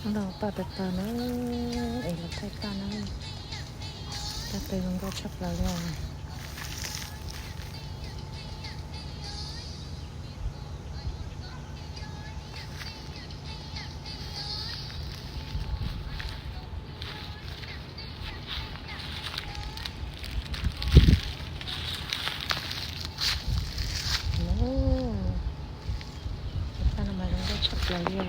Los paj pes pawg na, es los thaij paj na. Paj pawg zoo nkauj tshaj plaws li. Cov paj no mas zoo nkauj tshaj plaws li os.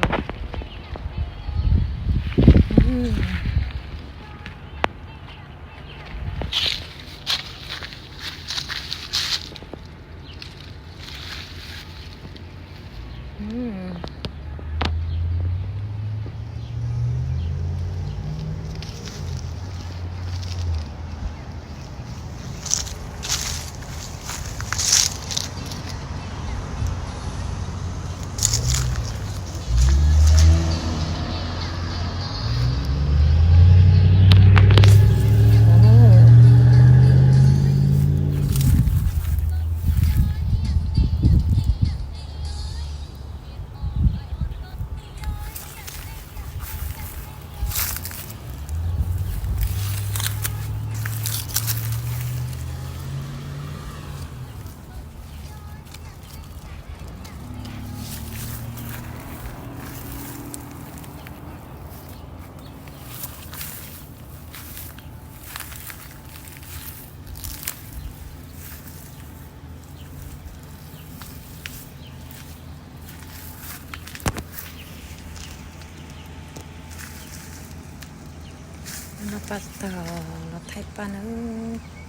Los paj tawg, los thaij paj nawb.